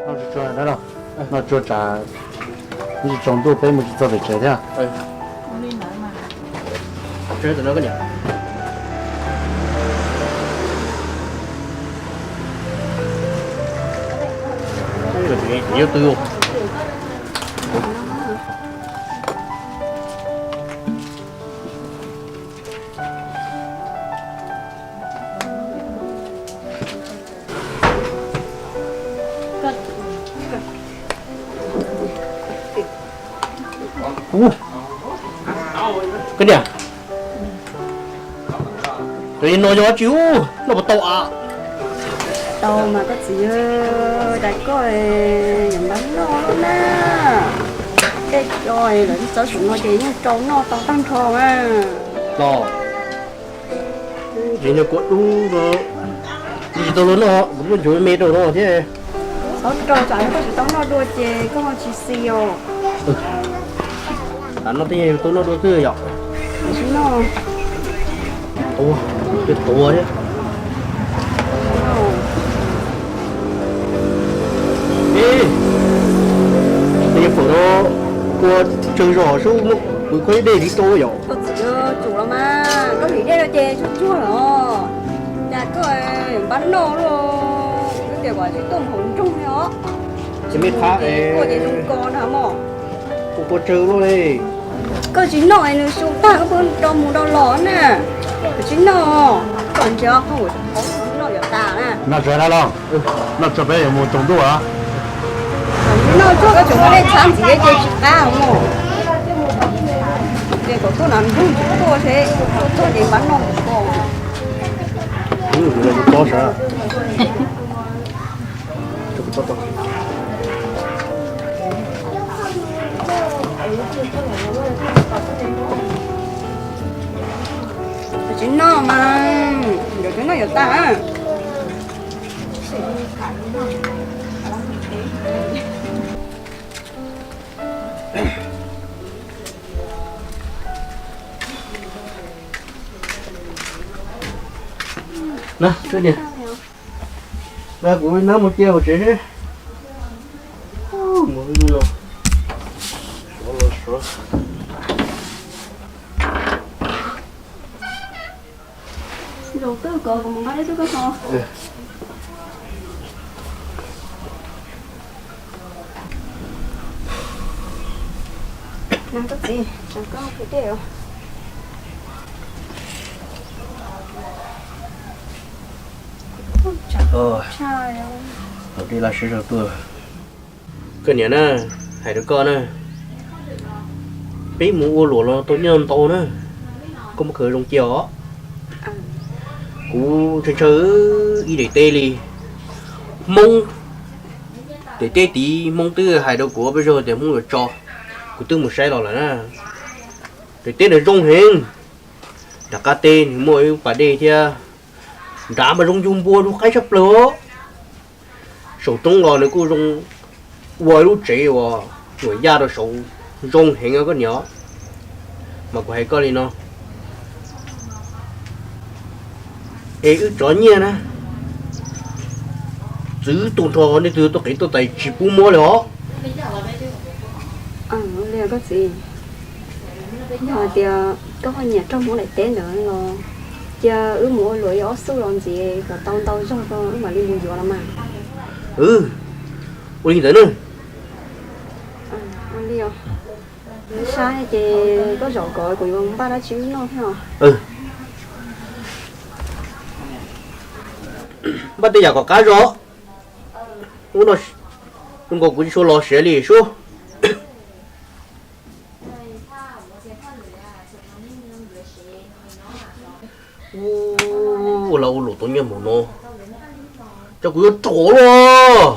Noj tsuag tsam ib tsaus ntuj peb mus tsis txog pem tsev thiab. Koj niam, no yog dab tsi ub, noj puas tau a? Tau mas koj txiv, cas koj yuav npaj noj na. Tej co lawv txawb saum no ces yeej rau noj tau tag nrho na. Los, tsis yog kua dub, tsis tau luag noj, kuv muab nchuav me rau no thiab. Txhob rau, tsam yog koj tsis tau noj dua ces koj ho tsis xis os. Noj tej tau noj dua xwb yom. Tsis noj. Tua, twb tua thiab. Ej, tej fawm no kua tsawg zog sub, kuv kho ib dej tiv rau yom. Koj txiv, tsum los mas, koj hliv dej no ces tsuag tsuag los. Cas koj npaj noj luaj, twb tias kom tsis tuaj mus hauv nroog li os. Ces me qhab es koj ces zoo ko na mog. Kua tsawg luaj li. Koj tsis noj es nws su tag koj pheej rau mus rau los na. Koj tsis noj, koj nrhiav qhov noj yuav tas na. Noj tsuag na los, noj tsuag peb yuav mus tsaus ntuj a. Noj tsuag koj tseem muaj dej txhab ntxiv ces tsis qab mog. Ces kom tuaj na nrog tsis tuaj seb tuaj txog ces npaj noj ko. Kuv los kuv txob sav. Tsis noj mas, yuav tsis noj yuav tag. Na, na kuv nab mus cia hauv tsev seb. Mus no, suav los suav. Zoo twg kom kuv mus nqa dej tuaj koj tso. Koj txiv, tsam koj hliv dej os. Hliv dej laj siab zog tuaj. Koj niam na, hais rau koj na, peb mus ua luam los tau nyiaj ntau na, koj muab khaws zoo cia os. Kuv ntshaw ntshaw ib daim teb li, Hmoob, daim teb tid Hmoob twb hais rau kuv peb zog tias Hmoob yuav tso, kuv twb mus saib los lawm na. Daim teb ntawd zoo heev, nram qab teb nws muaj ib lub pas dej thiab, nrad mas zoo yug npua zoo qaib tshaj plaws os. Saum roob los nws kuj zoo, ua ib lub tsev uas nyuam yaj rau saud zoo heev os koj niam. Mas kuv hais koj li no, es wb tso nyiaj na, txwv tus nrho nej twg tuaj qiv tuaj tais tsis pub muab li os. Koj txiv, yog hais tias koj ho nyiam raug Hmoob daim teb ntawd los cia wb mus ua luam ib ob xuj los ntxiv kom tau ntau zog rau wb mam li mus yuav los mas. Ua li ntawd na. Saib ces koj zaum kom kuv yuav npaj dab tsi wb noj thiab os. Npaj tej yam kom qab zog. Ub no, zoo nkaus kuv tsis tshua los siav li sub. Ua, ua lawv ua luam tau nyiaj mus no, ces kuv yuav rov los.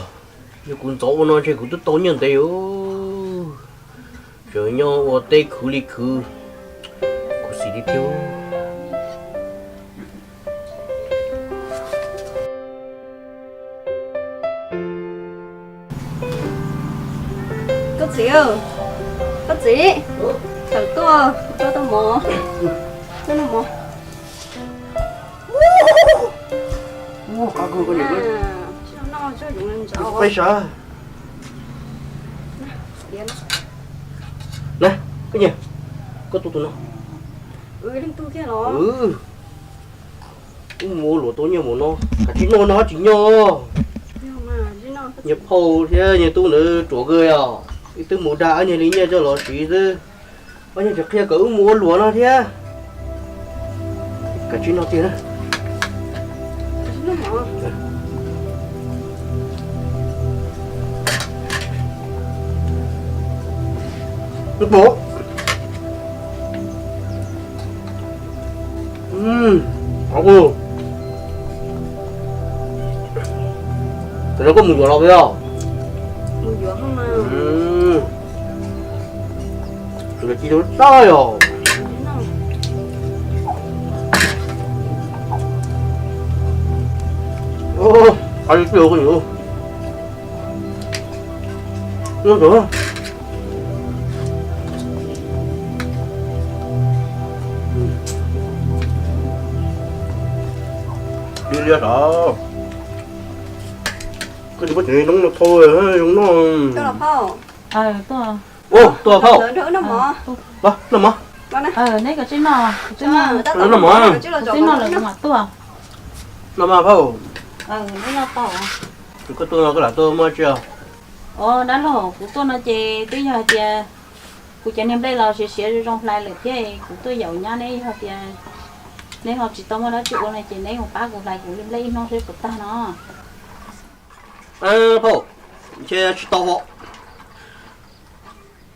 Yog kuv ntxov ua no ntshe kuv twb tau nyiaj ntev. Tseem nyob ua teb khwv li khwv, khuv xim tiag tiag. Koj txiv, koj txiv, tawm tuaj, tuaj tau mov, tuaj noj mov. Peb sab. Na, koj nyiam, koj tu tus no. Wb mus ua luam tau nyiaj mus no, kav tsij noj no tsis nyob. Nyias phauj thiab nyias tub ntawd ruam kawg os, wb twb mus dag ob nyuag li nyiaj coj los siv xwb, ob nyuag tseem qhia kom wb mus ua luam no thiab. Kav tsij noj tiag na. Tam no koj mus yuav los os? Yuav ci tus toj yog. Qab li twg koj yuav? Li lias sav, koj tsis muab cov noob no thau zoo noj. Tuaj, phauj. Noj mov. Neb koj tsis noj, noj mov. Tsis noj lawm kuv mam tuaj. Noj mas phauj. Koj tuaj no koj lam tuaj muaj tsi os? Dab laug, kuv tuaj no ces twb yog hais tias kuv cov niag nplej los siav siav zoo zoo hlais lawm thiab, kuv tuaj yaum nyab neb, yog tias neb ho tsis tau muaj dab tsi ua no ces neb mus pab kuv hlais kuv li nplej ib hnub seb puas tag no. Phauj, ntshe tsis tau hos.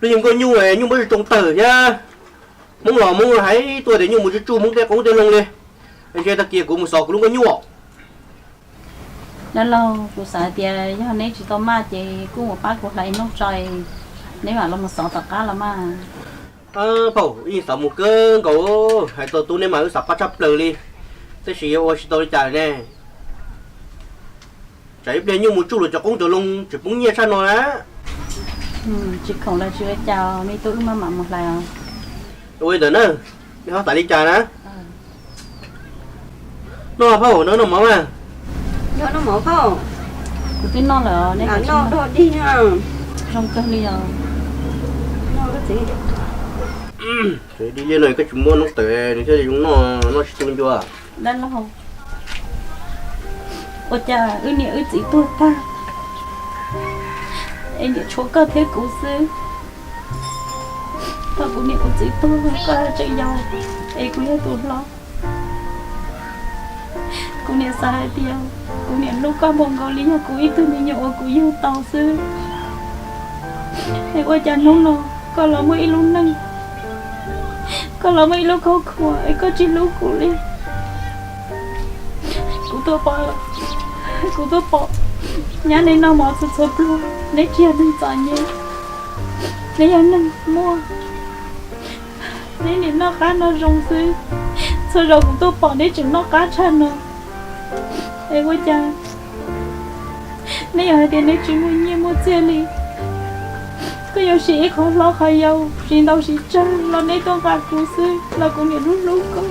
Lub nyuag nkauj nyuj, nyuj muaj tsoo tawg thiab. Hmoob los Hmoob hais tuaj tias nyuj mus tsuj tsuj Hmoob tej qoob tej loo li. Ntshe tag kis kuv mus xov kuv lub nkauj nyuj. Dab laug, kuv xav tias yog neb tsis tau maj ces kuj mus pab kuv hlais ib hnub tso, neb mam los mus xov tom qab los mas. Phauj, wb yeej xav mus kawg nkaus, hais txog tub neb mas wb xav pab tshaj plaws li, tab sis yuav ua tsis tau li cas ne. Tsam ib pliag nyuj mus tsuj luag cov qoob cov loo tseem poob nyiaj tshaj no na. Tsis khoom los tsis ua cas, me tub wb maj mam mus hlais os. Ua li ntawd na, neb ho xav li cas na? Noj phauj, noj noj mov mas. Noj mov phauj. Kuv twb noj lawm, noj dig. Zoo kawg li os. Dig li no koj tsis muab noob tawm nws thiaj li zoo noj, noj tsis tu ncua. Dab laug, ua cas wb niam wb txiv tuag tag es niam tshuav koj thiab kuv xwb. Thaum kuv niam kuv txiv tuag koj tseem yau es kuv yog tus hlob. Kuv niam xav hais tias kuv niam hlub koj npaum nkaus li yog kuv ib tug me nyuam uas kuv yug tau xwb. Es ua cas hnub no koj los muaj ib lub neej, koj los muaj ib lub khaub khuam es koj tsis hlub kuv li. Kuv tuaj pom, kuv tuaj pom nyab neb noj mov txhua txhua pluag, neb tsis yog neeg txom nyem, neb yog neeg muaj. Neb nim noj qab noj zoo xwb, txhua zaus kuv tuaj pom neb tseem noj qab tshaj no. Es ua cas neb yog hais tias neb tsis muaj nyiaj muaj txiaj li, koj yuav siv ib qho hlob qhov yau, siv ntau siv tsawg los neb tuaj nqa kuv xwb los kuv niam hlub hlub koj.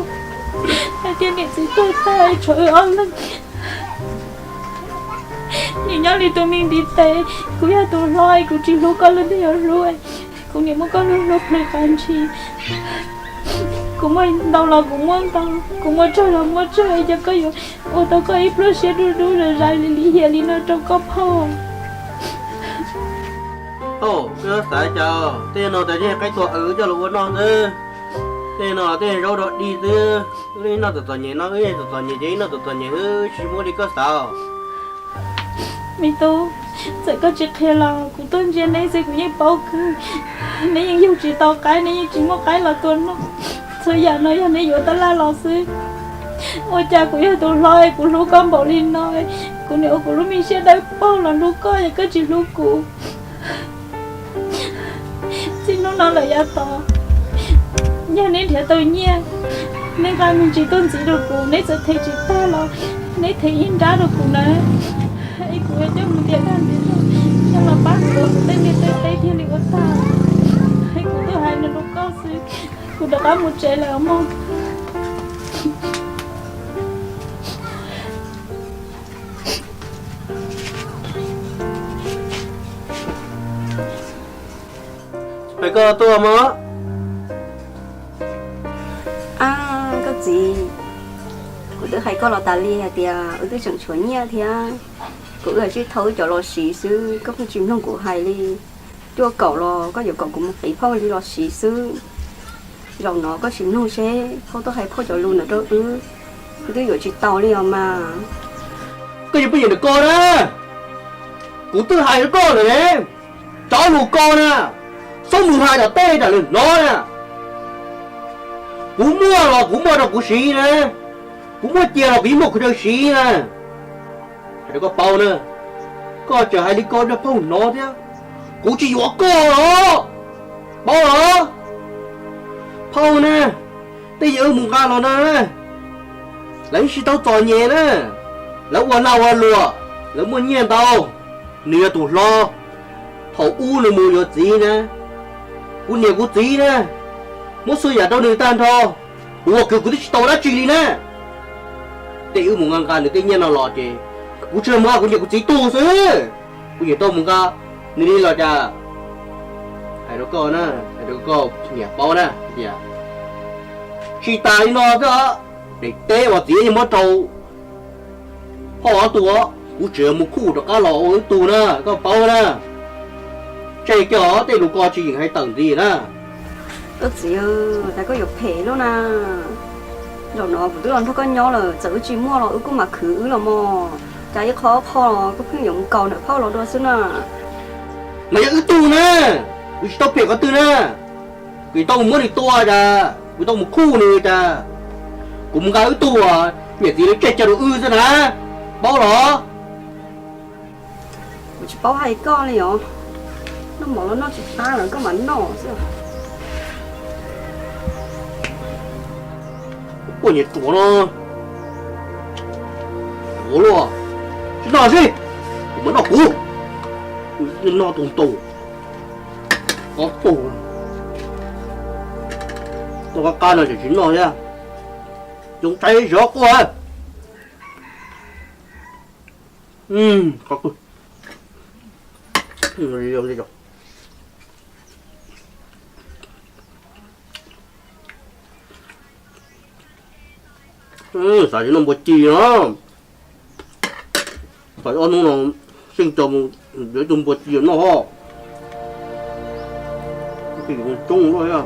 Hais tias niam txiv tuag tag tshuav wb ob leeg. Nim nyob li tus me ntiv tes, kuv yog tus hlob es kuv tsis hlub koj leej twg yuav hlub. Kuv niam muab koj hlub hlub plhws qab ntshis. Kuv muaj ntau los kuv muaj ntau, kuv muaj tsawg los muaj tsawg, es koj yuav ua tau koj ib pluag siab dub dub zais zais li lim hiam li no rau koj phauj. Phauj, koj xav cas? Tej no tas tej qaib tua aws coj los ua noj xwb. Tej no tej zaub dog dig xwb. Wb noj txom txom nyem no, wb txom txom nyem ces wb noj txom txom nyem xwb, tsis muaj li koj xav. Me tub, txawm koj tsis qhia los kuv tuaj ntsia neb xwb kuv yeej paub kawg. Neb yeej yug tsis tau qaib, neb yeej tsis muaj qaib los tua noj. Txhua yam no yog neb yuav tab laj los xwb. Ua cas kuv yog tus hlob es kuv hlub koj npaum li no, kuv niam ua kuv lub me siab dawb paug los hlub koj es koj tsis hlub kuv. Txij hnub no lawm yav tod, yog neb nrhiav tau nyiaj, neb nqa me ntsis tuaj ntxiv rau kuv, neb txawm them tsis tag los neb them ib nrab rau kuv na. Es kuv yuav coj mus tiam dag ntiav, coj los pab kuv ua kuv tej liaj tej teb thiaj li ua tag. Es kuv tuaj hais no rau koj xwb, kuv rov qab mus tsev lawm mog. Hais koj tuaj mog. Ab, koj txiv, kuv twb hais koj los tas li hais tias wb twb tseem tshuav nyiaj thiab, kom wb tsib thauj wb cov los siv xwb, koj pheej tsis mloog kuv hais li. Cuaj kaum los koj yuav kom kuv mus qiv phauj li los siv xwb. Zaum no koj sim mloog seb phauj tuaj hais phauj cov lus ntawd rau wb, wb twb yuav tsis tau li os mas. Koj yuav pheej nyiam ntawm koj na. Kuv twb hais rau koj lawm ne, cov lus ko na, txhob mus hais tom tej tam lwm hnov na. Kuv muaj los kuv muaj rau kuv siv na, kuv muaj cia los kuv yeej muaj kuv daw siv na. Hais rau koj paub na, koj tseem hais li ko rau phauj hnov thiab, kuv tsis yuav koj los, paub los? Phauj na, tej yam wb mus nqa los na, lawv tsis tau txom nyem na, lawv ua lag ua luam, lawv muaj nyiaj ntau. Nws yog tus hlob, thaum ub nws mus yuav txiv na, kuv niam kuv txiv na, muab txhua yam rau nws tag nrho, kuv ua kwv kuv twb tsis tau dab tsi li na. Tej wb mus nqa nqa nws tej nyiaj no los ces kuv tsis mus nqa kuv niam kuv txiv tug xwb, kuv yeej tau mus nqa nws li los cas. Hais rau koj na, hais rau koj niam paub na tias tsis tas li no xwb, daim teb uas txiv yeej muab rau phauj ob tug, kuv tseem mus khuj rov qab los ua wb tug na, koj paub na. Tseg kiag os, tej lus ko tsis yeem hais tawm ntxiv na. Koj txiv, cas koj yuav phem lub na. Zaum no kuv twb los nrog koj nyob lawm, txawm wb tsis muaj los wb kuj mam khwv wb los mog. Cas ib qho ob qho los koj pheej yuav mus kaus ntawm phauj los dua xwb na. Mas yog wb tug na, kuv tsis tau phem qhov twg na. Kuv tau mus muab nws tua cas, kuv tau mus khuj nws cas, kuv mus nqa wb tug, niam txiv lawv tseg coj rau wb xwb na, paub los? Kuv tsis paub hais koj li os. Noj mov los noj tsis qab los koj mam noj xwb. Kuv poj niam ruam no, ruam luaj, tsis noj xwb, kuv mam noj kuv. Noj tus ntus, ob tug, noj qab qab no tseem tsis noj thiab. Coob tsaib zov quaj. Xav tsis noj npua ci no. Xav ob hnub no xeej tso mus yuav ib tug npua ci noj. Coob luaj.